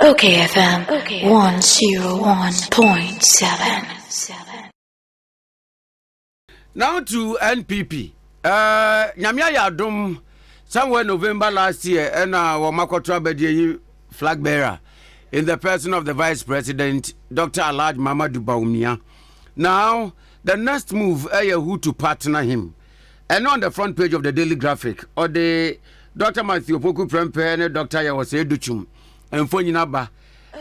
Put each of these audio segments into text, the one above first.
Okay FM 101.7. Now to NPP. Nyame ayɛ adom, somewhere November last year, ɛna wɔn akɔto abɛdeɛ yi flag bearer in the person of the Vice President, Dr. Alhaji Mahamudu Bawumia. Now, the next move ɛyɛ who to partner him. And on the front page of the Daily Graphic, ɔde Dr. Matthew Opoku Prempeh ne Dr. Yaw Osei Adutwum mfo nyina ba.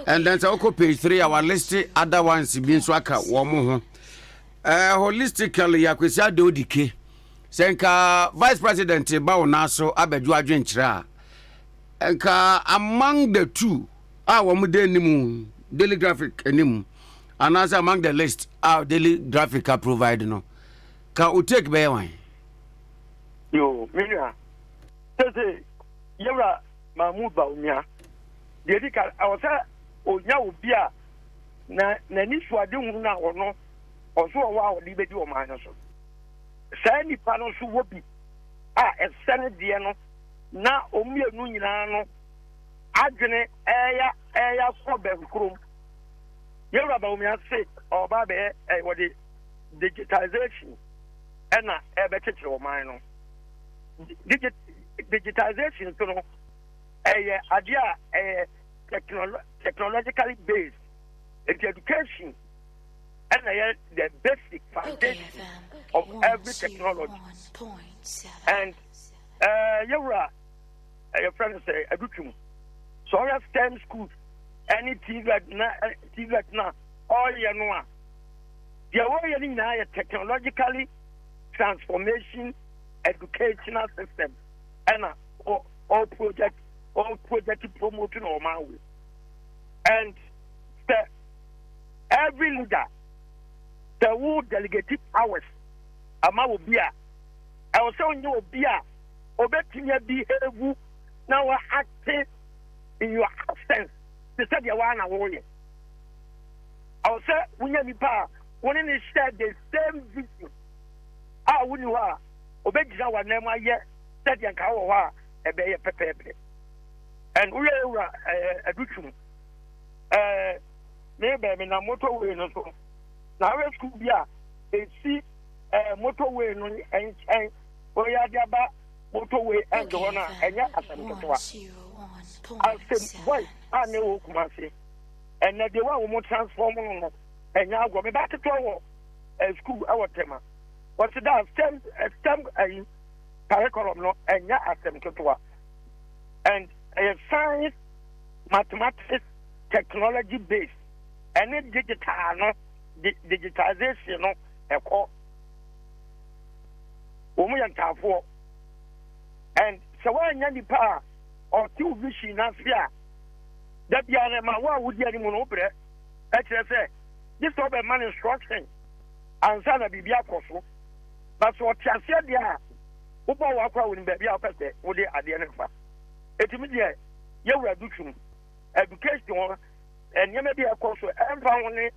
And then sɛ wokɔ page 3, our list other ones bi nso aka wɔn ho. Holistically, Akwesi Ade Odike, sɛ nka Vice President ba wo nan so abɛdwo adwenkyerɛ a, nka among the two a wɔn de anim, Daily Graphic anim, anaasɛ among the list a Daily Graphic a provide no, ka o take bɛyɛ wan? Yo, me nua, sese yɛwura Mahmood Bawumia deɛ, di ka ɛwɔ sɛ onya obi a na n'ani so ade hunu na ɔno ɔso ɔwɔ a ɔde bɛdi ɔman no so. Saa nipa no nso wɔ bi a ɛsɛ ne deɛ no, na ɔmmienu nyinaa no adwene ɛyɛ kɔ bɛnkurom. Yɛwura Bawumia se ɔba bɛyɛ wɔde digitization ɛna ɛbɛkyekyere ɔman no. Digitization so no, ɛyɛ adeɛ a ɛyɛ technologically based, nti education ɛna ɛyɛ the basic foundation of every technology. And yɛwura ɛyɛ fɛn no sɛ Adutwum sɛ ɔyɛ STEM schools ɛne TVET na TVET na ɔyɛ no a, deɛ wɔyɛ no nyinaa yɛ technologically transformation educational system, ɛna ɔ project promote na ɔman awo. And sɛ every leader, sɛ wo delegate powers ama obi a, ɛwɔ sɛ wonyɛ obi a obetumi abehave na wa act in your absence te sɛ deɛ waa na wɔreyɛ. Ɛwɔ sɛ wonya nipa a wɔne ne share the same vision a woni hɔ a, obɛgyina w'anan mu ayɛ sɛdeɛ nka wɔ hɔ a ɛbɛyɛ pɛpɛɛpɛ. And woyɛ ewura Adutwum, mebɛn me na motorway no so na awɛ school bi a esi motorway no nkyɛn, wɔyɛ ade aba motorway ɛnde hɔ no a, ɛnyɛ asɛm ketewa. Asɛm boys a ne wɔ Kumase ɛnɛ deɛ wɔn a wɔn transform no, ɛnyɛ agorɔ. Meba ketewa wɔ school ɛwɔ Tɛma, wɔsi da STEM ɛyi curriculum no, ɛnyɛ asɛm ketewa, and ɛyɛ science, mathematics, technology based, ɛne digital no, digitization no ɛkɔ. Wɔn yɛ ntaafoɔ, and sɛ wɔanya nipa a ɔte wo vision n'ase a, dabi a ma wo a wodi anim no wobrɛ, ɛkyerɛ sɛ gye sɛ ɔbɛma no instruction ansa na biribi akɔ so. But sɛ ɔte aseɛ deɛ a, wobɔ wɔ akɔ a, wɔnim baabi a wopɛ sɛ wode adeɛ no fa. Ɛtumi deɛ yɛwura Adutwum education hɔ, nneɛma bi a ɛkɔ so ɛmfa ho ne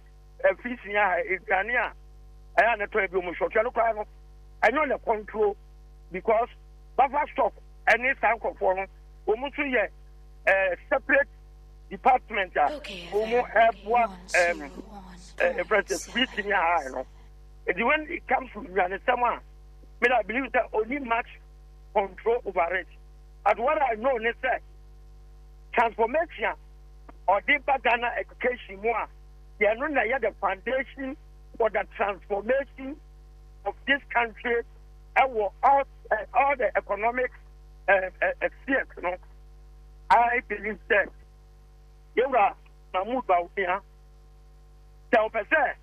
afiri sia ha, aduane a ɛyɛ a ne tɔ ebi omu sɔtwa no koraa no, ɛnyɛ ɔna control, because buffer stock ɛne saa nkurɔfoɔ no, wɔn nso yɛ separate department a wɔn ɛboa ɛfrɛ sɛ free senior high no. Eti when it comes to nnuanesɛm a, me I believe sɛ only much control over it. But what I know ne sɛ transformation a ɔde ba Ghana education mu a, yɛn no na yɛ the foundation for the transformation of this country ɛwɔ all the economic spheres no. I believe sɛ yɛwura Mahmood Bawumia, sɛ ɔpɛ sɛ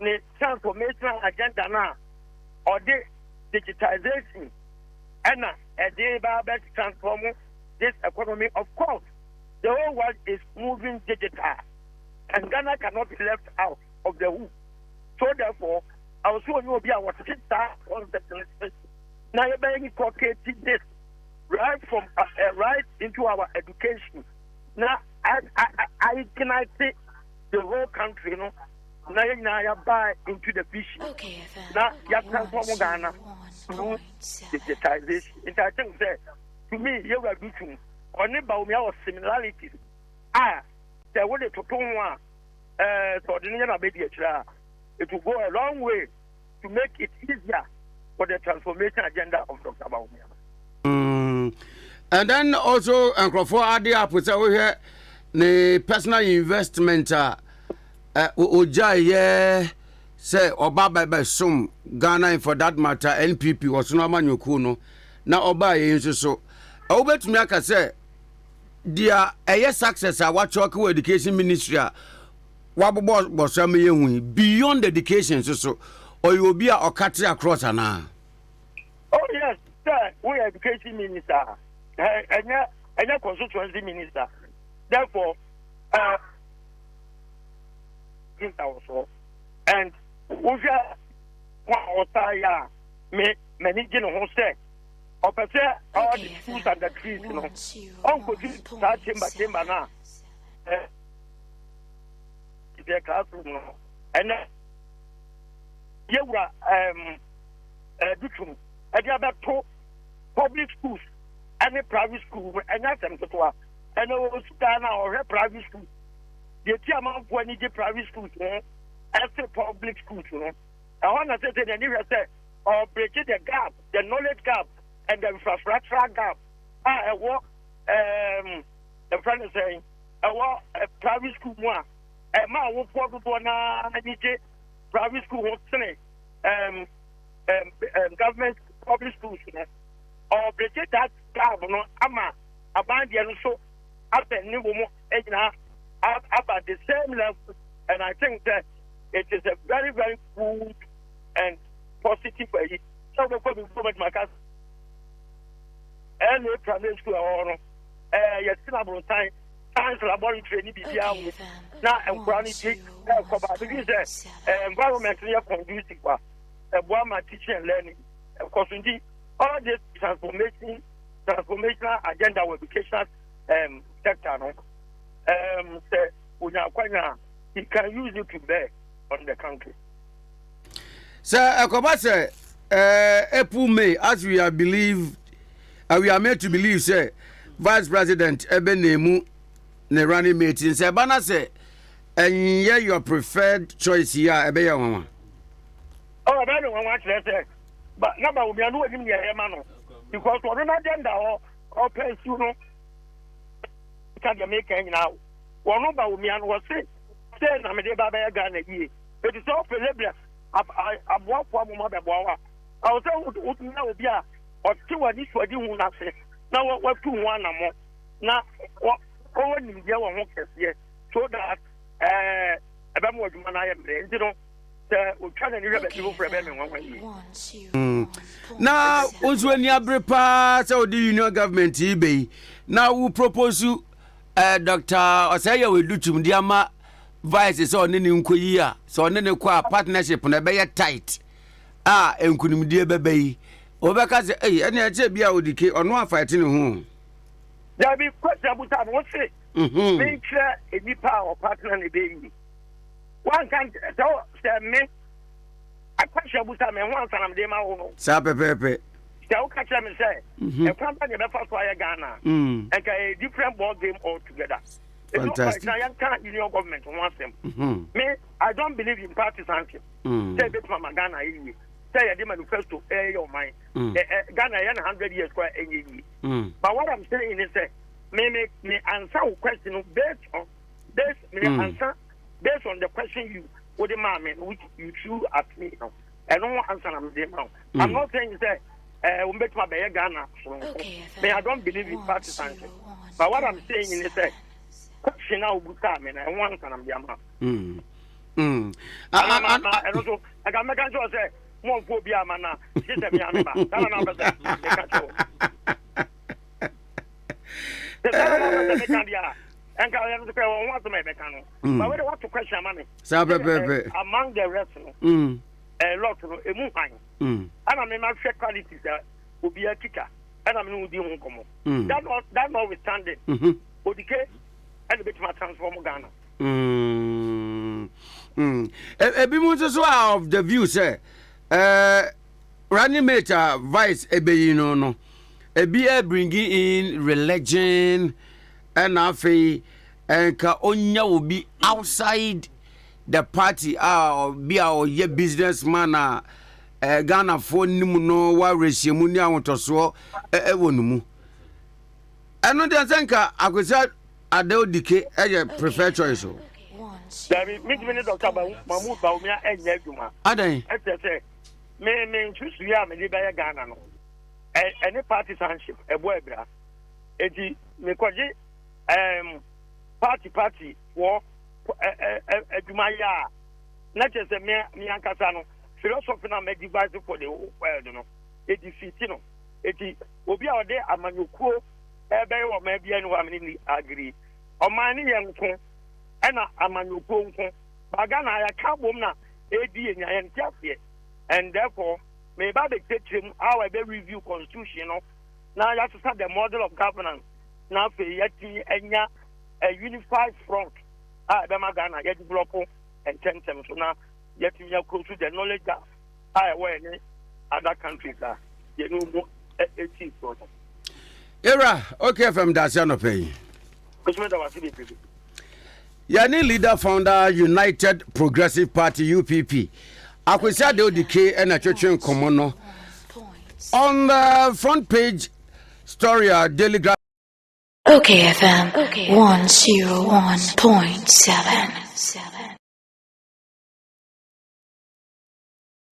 ne transformational agenda no a ɔde digitization ɛna ɛde ba bɛ transform this economy, of course the whole world is moving digital and Ghana cannot be left out of the hoop. So therefore, I was so onye obi a wɔtete saa concept no na yɛbɛyɛ inculcate this right into our education na I ignite the whole country no, na yɛn nyinaa yɛaba into the vision na yɛtransform Ghana through digitization. Nti I think sɛ to me, yɛwura Adutwum ɔne Bawumia wɔ similarities a. Sɛ wode toto ho a, sɛ ɔde no yɛ n'abɛdi akyire a, it will go a long way to make it easier for the transformation agenda of Dr. Bawumia. And then also nkurɔfoɔ ade apo sɛ wohwɛ ne personal investment a ogyaeɛ sɛ ɔba bɛbɛsom Ghana and for that matter NPP ɔsono amanyɔkuo no na ɔbaa yɛ nso so, wobɛtumi aka sɛ deɛ ɛyɛ success a wakyɔke wɔ education ministry a wabobɔ bɔsɔ ama yɛhu yi, beyond education nso so ɔyɛ obi a ɔcut across anaa? Oh yes, sɛ woyɛ education minister, ɛnyɛ constituency minister, therefore minister wɔ so and wohwɛ ho a ɔsaa yɛ a, me m'ani gye ne ho sɛ ɔpɛ sɛ all the schools and the trees no ɔnkɔsi saa chamber chamber no a ɛsɛ classroom no. Ɛnɛ yɛwura Adutwum ɛde abɛto public schools ɛne private school mu, ɛnyɛ asɛm ketewa. Ɛnɛ wɔ sukaa no a ɔhwɛ private school deɛ, ti amanfoɔ ani gye private schools ho ɛse public schools no. Ɛhɔ na sɛ n'ani hwɛ sɛ ɔbridge the gap, the knowledge gap and the infrastructural gap a ɛwɔ ɛfrɛ no sɛn, ɛwɔ private school mu a ɛma awofoɔ dodoɔ naa ani gye private school ho sene government public schools no. Ɔbridge that gap no ama aban deɛ no so abɛ ne wɔ mu nyinaa aba the same level, and I think that it is a very, very good and positive ayi sɛ wobɛkɔ bi government maka ɛna primary school ɛwɔ no yɛsi na aborosan, science laboratory ni biribiara wɔ na nkwaraa no ti ɛkɔ ba bibi sɛ environment no yɛ conducive a ɛboa ma teaching and learning ɛkɔ so. Nti all this transformational agenda wɔ educational sector no, sɛ onya akwanya a, he can use it to bear on the country. Sɛ ɛkɔba sɛ April, May, as we are believe we are made to believe sɛ vice president ɛbɛ na emu ne running mate, sɛ ɛba na sɛ ɛnyɛ your preferred choice yi a, ɛbɛyɛ nwanwa? Ɔ ɔbɛyɛ ne nwanwa kyerɛ sɛ ba na ba omia no onim nea ɛyɛ ma no, because ɔno n'agenda hɔ ɔpɛ nsu no ka deɛ meka nyinaa. Wɔno ba omia no wɔse sɛ na mede ba bɛyɛ Ghana yie, eti sɛ ɔpɛ lebra aboafoɔ mo ma bɛboa wo a, ɛwɔ sɛ wonya obi a ɔte w'ani so adi ho n'ase na watu ho anammɔ na ɔwɔ nimdeɛ wɔ ho kɛseɛ so that ɛbɛma w'adwuma no ayɛ mmerɛ. Nti no sɛ otwa n'ani hwɛ baabi foforɔ, ɛbɛyɛ me nwanwa yie. Na wo nso ani abere paa sɛ wode union government yi bɛyi na wo propose Dr. Osei Yaw Adutwum de ama vice sɛ ɔne ne nkɔ yi a, sɛ ɔne ne kɔ a, partnership no ɛbɛyɛ tight a nkonimdie bɛbɛ yi, wɔbɛka sɛ ei, ɛne ɛkyɛ bi a ɔdi ke ɔno afight ne ho. Dabi, kwasi abusa no, wose menkyerɛ nnipa a ɔpartner ne bɛyi. Wanka sɛ me akwasi abusa me ho ansa na mede ma wo no. Saa pɛpɛɛpɛ. Sɛ woka kyerɛ me sɛ ɛkwan ba ne ɛbɛfa so ayɛ Ghana, ɛnka ɛyɛ different ball game altogether. Fantastic. Na yɛnka union government ho asɛm. Me, I don't believe in partisanship sɛ ɛbɛtumi ama Ghana ayɛ yie sɛ yɛde manifesto ɛyɛ ɔman Ghana ɛyɛ no 100 years kora ɛnyɛ yie. But what I'm saying is sɛ me answer wo question no based on this, me answer based on the question you wode maa me, which you threw at me no, ɛno ho answer na mede ma wo. I'm not saying sɛ wɔn bɛtumi abɛyɛ Ghana soronko. Me, I don't believe in partisanship, but what I'm saying is sɛ question a wobusaa me na ɛho answer na mede ama. Ɛno so ɛka mɛka nkyerɛ sɛ mɔmfo obi ama na gye sɛ mea me ba saa na wopɛ sɛ meka kyerɛ wo sɛ saa na wopɛ sɛ meka deɛ a, ɛnka ɛno so kɛ wɔn ho asɛm a yɛbɛka no, but wede woato question ama me. Saa pɛpɛɛpɛ. Among the rest no, lot no emu hwan ɛna mema hwɛ qualities a obiara kita ɛna mene wo di ho nkɔmmɔ. That notwithstanding, Odike ɛna bɛtumi transform Ghana. Ebi mu nso so are of the view sɛ running mate a vice ebeyi no ebi ɛ bringing in religion, ɛna afei Nka ɔnya obi outside the party a obi a ɔyɛ business man a Ghanafoɔ nim no wɔ awerɛhyɛmu ne ahotɔsoɔ ɛwɔ ne mu. Ɛno deɛ sɛ nka Akwasi Adao Dike ɛyɛ preferred choice o. Dabi, mentumi ne Dr. Mahmoud Bawumia ɛnyɛ adwuma. Adɛn? Ɛkyerɛ sɛ me nsusuiɛ a mede bɛyɛ Ghana no, ɛne partisanship ɛbɔ abira. Enti mekɔgye party wɔ adwuma yɛ a, na kyerɛ sɛ me ankasa no philosophy na mɛ devise for the whole world no, edi fiti no. Eti obi a ɔde amanyɔkuo ɛbɛyɛ ɔman bi ɛne hɔ a mene ni agree. Ɔman ne yɛ nko ɛna amanyɔkuo nko ba Ghana yɛka bom na edi yɛ nya yɛn ti aseɛ, and therefore meba abɛkyerɛkyerɛ mu how ɛbɛ review constitution no na yɛasesa the model of governance, na afei yɛatumi anya a unified front a ɛbɛma Ghana yɛ develop ntɛmntɛm so na yɛatumi akuro so the knowledge gap a ɛwɔ yɛ ne other countries a yɛne mu ɛti soɔ no. Ewura OKFM, daase anɔpɛ yi. Kosome, da wase bebree. Yɛne leader founder, United Progressive Party, UPP, Akwasi Adao Dike ɛna twetwe nkɔmmɔ no. On the front page story a Daily Graphic OKFM 101.7.